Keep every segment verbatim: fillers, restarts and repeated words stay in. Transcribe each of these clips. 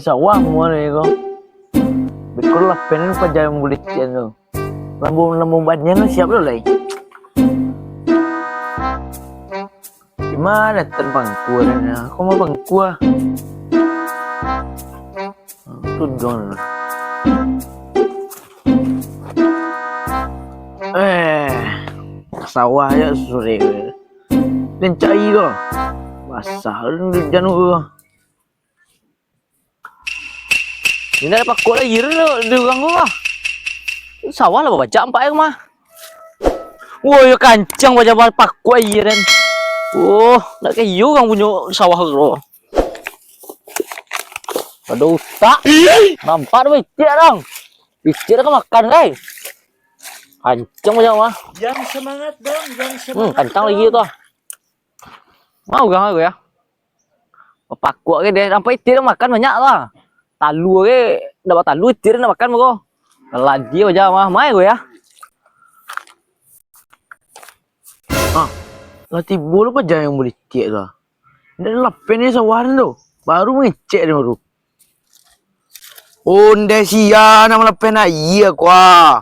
Sawah muan ko. Beko lapen paja mambulitian tu. Lambung-lambung banian tu siap lo lai. Di ma tan pangkua ni? Aku mau pangkua. Tuduang. Eh, sawah ya sore. Lencai ko. Basah hujan ko. Indak ado pakuak lai, iyo, di urang ko lah. Sawah lah babacak ampak aia mah. Woi, yo kancang bajamah pakuak aia den. Oh, nak ke iyo urang punyo sawah ko. Ado utak. Nampak tu itiak dong. Itiak dah makan, guys. Kancang bajamah. Yang semangat, Bang, yang semangat. Hmm, kantang lagi tu. Mau urang aku ya. Pakuak ke deh, sampai itiak makan banyak lah. Talua ke, dapat talua itiak nak makan ko. Lagi aja mah, mai ko ya. Ha, lah tibo lo paja mambulitiak tu. Ndak lapen ni sawah tu. Baru mangecek dia baru. Ondeh sia nak malapen aia ko ah.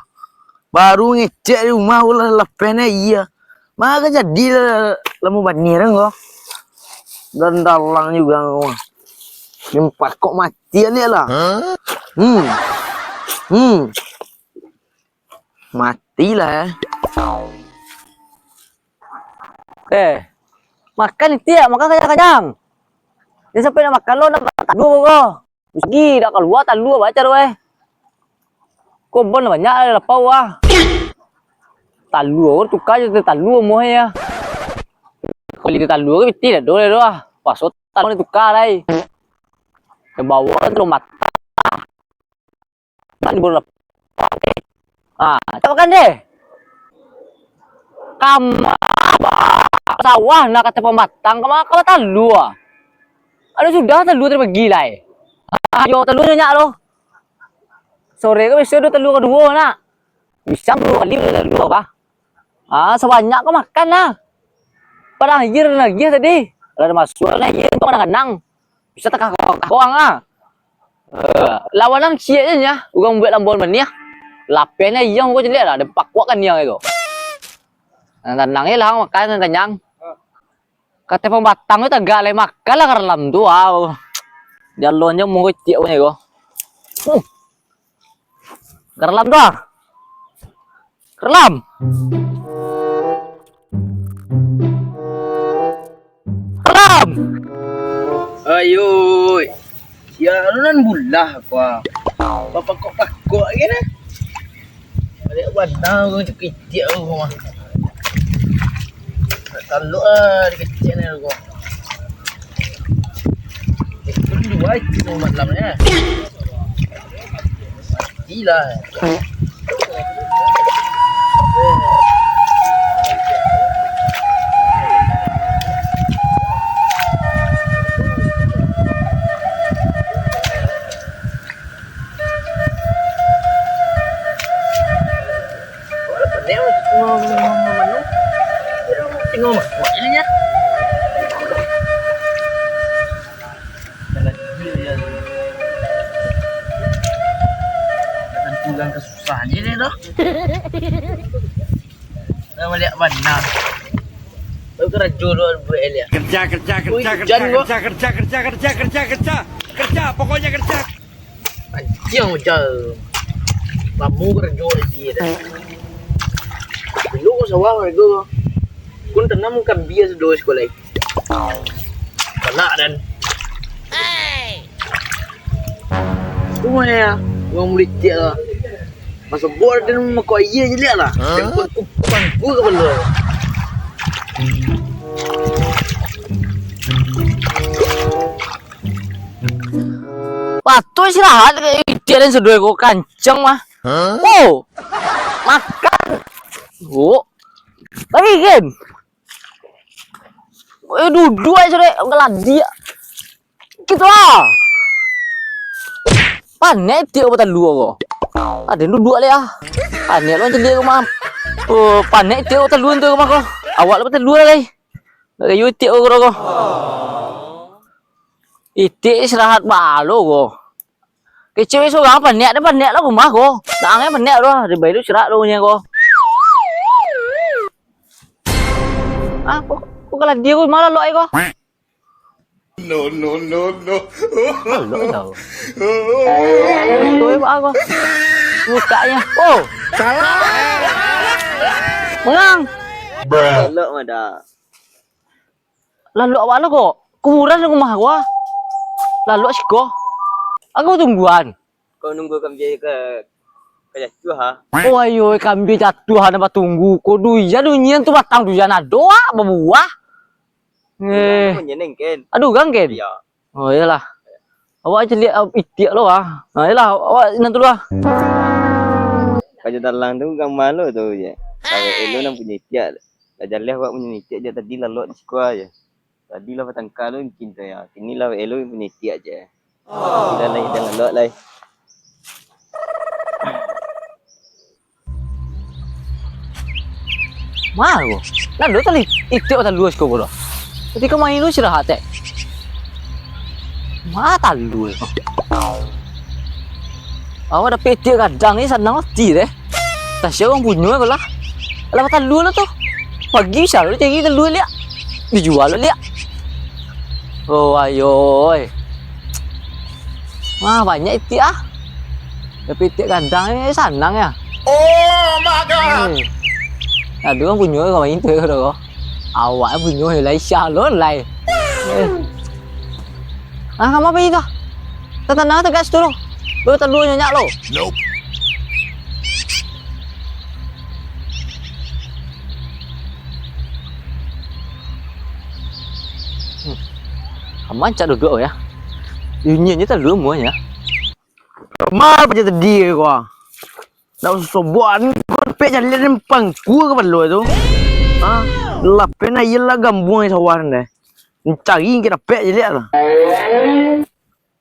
Baru ngecek di rumah ulah lapen aia. Maka jadi lah lamo banian ko. Dan dalang juga ko. Limpa kok mati ni lah. Hmm. Hmm. Matilah eh. Eh. Makan itiak, makan kajang-kajang. Dia sampai nak makan lo nak makan dulu ko. Mesti dak kalua talua baco tu eh. Kobon banyak lah lapau ah. Talua ko tuka jo talua muah ya. Kalau di talua ko piti dak ado lah doh ah. Paso talua ni tuka lai. Dia bawa kan terus mata. Kan baru lapau. Ah, tak makan deh. Kama sawah nak kata pambatang, kama kama talua. Ado sudah talua tadi pagi lai. Ah, yo talua banyak lo. Sore ko biaso ado talua kaduo nak. Bisa duo kali talua bah. Ah, sabanyak ko makan lah. Padang aia nagiah tadi. Lah masuak lah aia tu kadang-kadang. Bisa takah kawang lah. Eh, lawanan ciek je nya, urang buek lambon baniah. Lapen aia muko caliak lah, ado pakuak kaniang itu. Nah, tanang je lah makan, kenyang. Kato pambatang tu tagak lai makan lah karalam tu, wow. Jalonyo monggo ciek punyo ko. Huh. Karalam tu ah. Karalam. Karalam. Ayoi. Ya, anu nan bulah ko ah. Bapakok-pakok lagi nah. Baliak bana urang tu kitiak tu mah. Nak taluk lah dikecek ni ko. Itu dua itu malam ni. Matilah. Tengok mah, ini ya. Dalam video ya. Dalam tugang kesusahan ini doh. Dah baliak bana. Baru karajo doh buek liak. Kerja, kerja, Ui, kerja, kerja, hujan gua. Kerja, kerja, kerja, kerja, kerja, kerja, kerja, pokoknya kerja. Anjiang ujan. Lamo karajo lagi dah. Dulu ko sawah warga ko. Kun tanam kambia sado siko lai. Panak dan. Tu mah ya, urang mulitiak lah. Masa buah dan mako aia je liak lah. Hah? Dan pangku, pangku kapalo. Patuik istirahat, itiak den sadonyo ko kancang mah. Hah? Oh. Makan. Oh. Lagi kan? Eh, duduak aja sudah, galadi. Gitu lah. Panek tiok batalua ko. Ado duduak leh ah. Panek lo jadi ko mah. Oh, panek tiok batalua tu ko mah ko. Awak lo batalua lai. Nak kayu tiok ko ko. Itik istirahat balo ko. Kecek weh surang, panek dah, panek lah rumah ko. Nak angai panek tu, di baitu serak tu nyo ko. Ah, kok, kok kalah dia ko, malah lok ai ko. No, no, no, no. Lok ai ko. Tu ai ko. Bukanyo. Oh. Salah. Mengang. Bruh. Lok mah dah. Lalok awak lah ko. Kuburan rumah ko ah. Lalok siko. Aku tungguan. Kau nunggu kambia ka, ka jatuah ha. Oh ayo kambia jatuah ha, nak batunggu. Ko duian, duian tu batang duian ado ah, babuah. Eh. Punyo neng ken. Aduh, gang ken? Iyo. Oh iyolah. Awak caliak ah, itiak lo ah. Ha iyolah, awak nan tu lah. Kajo dalang tu gama lo tu je. Kalau elo nan punyo itiak. Lah jaleh awak punyo itiak je tadi lalok di siko je. Tadi lah batangka lo mungkin tu ya. Kini lah elo punyo itiak je. Kini lah lai dan lalok lai. Ma ko? Nan do tali itiak batalua siko ko doh. Tadi ka main lu istirahat tek. Ma talua ko? Awak dapek itiak gadang ni sanang ati deh. Tasya urang punyo ko lah. Alah batalua lah tu. Pagi bisa lo cari talua liak. Dijua lo liak. Oh ayo oi. Wah, banyak itiak ah. Tapi itiak gadang ni sanang ya. Oh my god. Hmm. Aduh, kan punyo ka main tu ko doh. Awak punyo lai, sya lo lai. Eh. Ah, kama pai tu? Tatanang tagak situ lo. Batalua nyo nyak lo. Nope. Hmm. Aman cak duduak ya. Bunyi nyo talua muanyo. Kama pai tadi ko. Nak sobokan ko pek jalan pangku kapalo tu. Ha? Lapeh na iyalah gambuang sawah deh. Cari ke dapek je liak lah.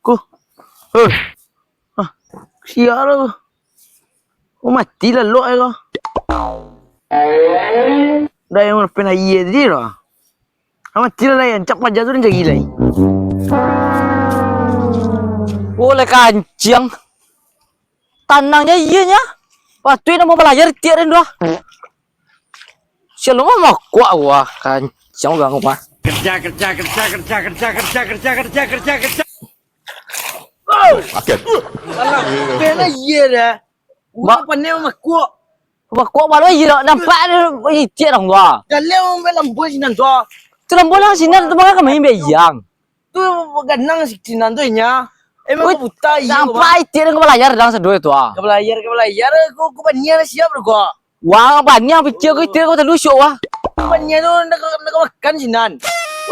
Ko. Heh. Ah, sia lah ko. Oh, mati lah lok ai ko. Dah yang pernah iya tadi lah. Ah, mati lah lai, ancak paja tu dan cari lai. Oh, lai kancang. Tanang je iya nya. Patuik namo balayar tiak den tu ah. Sialan mah makuak wah, kancang urang rumah. Kerja, kerja, kerja, kerja, kerja, kerja, kerja, kerja, kerja, kerja. Alah, bela iya dah. Urang pandai mamakuak. Mamakuak baru iya dah. Nampak ada itiak dong tu ah. Dalam urang lambuan sinan tu ah. Tu lambuan lah sinan tu, mangko kami biayang. Tu ganang sinan tu inya. Emang buta iya. Nampak itiak dong ka balayar dang sadoi tu ah. Ka balayar, ka balayar, ko, ko banian siap tu ko. Wah, banian picik ko itiak ko talusuk wah. Banian tu nak, nak makan sinan.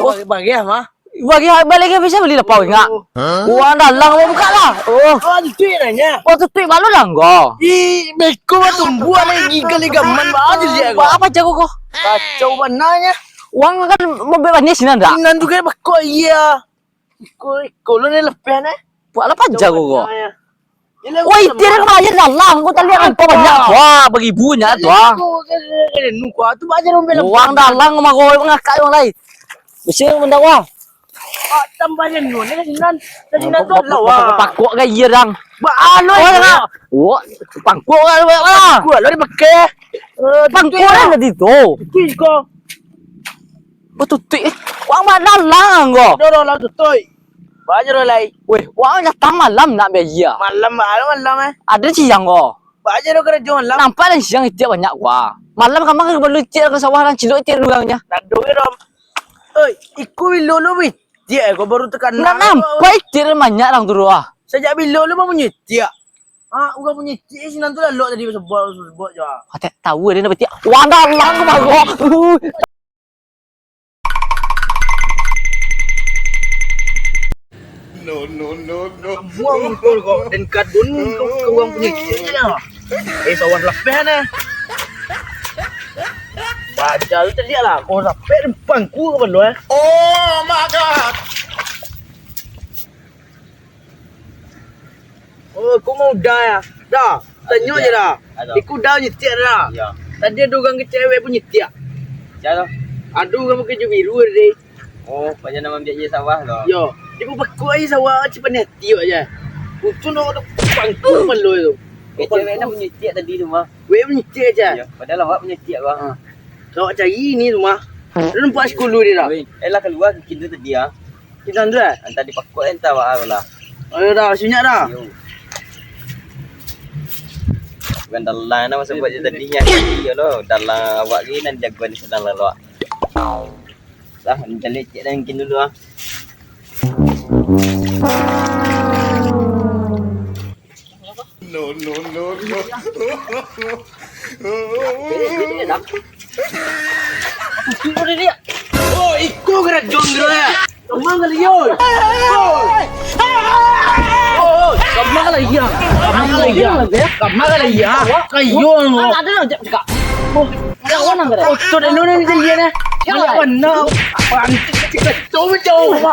Oh. Bagi, bagi mah. Bagi balik ke bisa bali lapau ingat. Wah, dalang mau buka lah. Oh. Oh, tutup nanya. Oh, tutup balu lah engko. Ih, beko mah tumbuh lah gigi kali gaman bah aja lihat ko. Apa jago ko? Kacau bananya. Wang kan mau bebas ni sinan dah. Sinan tu kan beko iya. Iko, iko lo ni lepeh ni. Buat lah panjang ko. Woi, tiada kepala dalang ko taliak kan banyak. Wah, beribu nyak tu ah. Uang dalang mah ko mangakak uang lai. Besi mendak wah. Tambah je nu ni sinan. Sinan tu lah wah. Pakok ke iya dang. Ba anu. Oh, pangkuk kan. Kuat lo dipakai. Pangkuk kan tadi tu. Itu iko. Batutuik eh. Wang badalang ko. Dah, dah, lah tutuik. Banyak dah lai. Weh, wang datang malam nak biaya. Malam, malam, malam eh. Ada siang ko. Banyak dah kerja malam. Nampak dah siang itiak banyak ko. Malam kamar ka balu itiak ka sawah dan cilok itiak urang nya. Nado ke dom. Oi, iko bilo lo weh. Itiak ko baru tekan. Nak nampak itiak banyak dang tu ah. Sajak bilo lo bamunyi itiak. Ah, urang munyi itiak sinan tu lalok tadi sebot sebot je. Kau tak tahu dia nak betiak. Wang dalang ko baru. No, no, no, no. Buang kau kau dan kadun kau ke urang punyo itiak je lah. Eh, sawah lapeh nah. Baca tu tadi lah, kau lapeh pangku kau balu eh. Oh my god. Oh, kau mau udah ya? Dah. Tanyo je dah. Iko dah nyitiak dah. Iyo. Tadi ado urang kecewek pun nyitiak. Sia tu? Ado urang pakai baju biru tadi. Oh, paja nak maambiak je sawah tu. Yo. Iko pakuak aja sawah, cipek hati awak je. Untung dah Pangku kepala tu. Eh, cewek nak menyuciak tadi tu mah. Weh menyuciak aja. Ya, padahal awak menyuciak, Bang. Ha. Kau cari ni tu mah. Lu nampak sekolah dia dah. Weh, eh, lah keluar ke pintu tadi, ah. Kita tu, eh? Entah dipakok, entah awak lah. Ayo dah, sunyak dah. Yo. Bukan dalam lah, masa buat je tadi, ya. Yo lo, dalam awak ni nan jagoan ni sedang lalu, ah. Lah, mencari cek dah mungkin dulu, ah. No, no, no, no. Oh, iko gerak jong gerak ya. Kama ka liyo? Oh, kama ka liyo? Kama ka liyo? Kama ka liyo? Kayo lo. Ada nak cakap. Oh, kawan nang gerak. Oto dan nona ni dia na. Mana? Pantik cakap jauh jauh.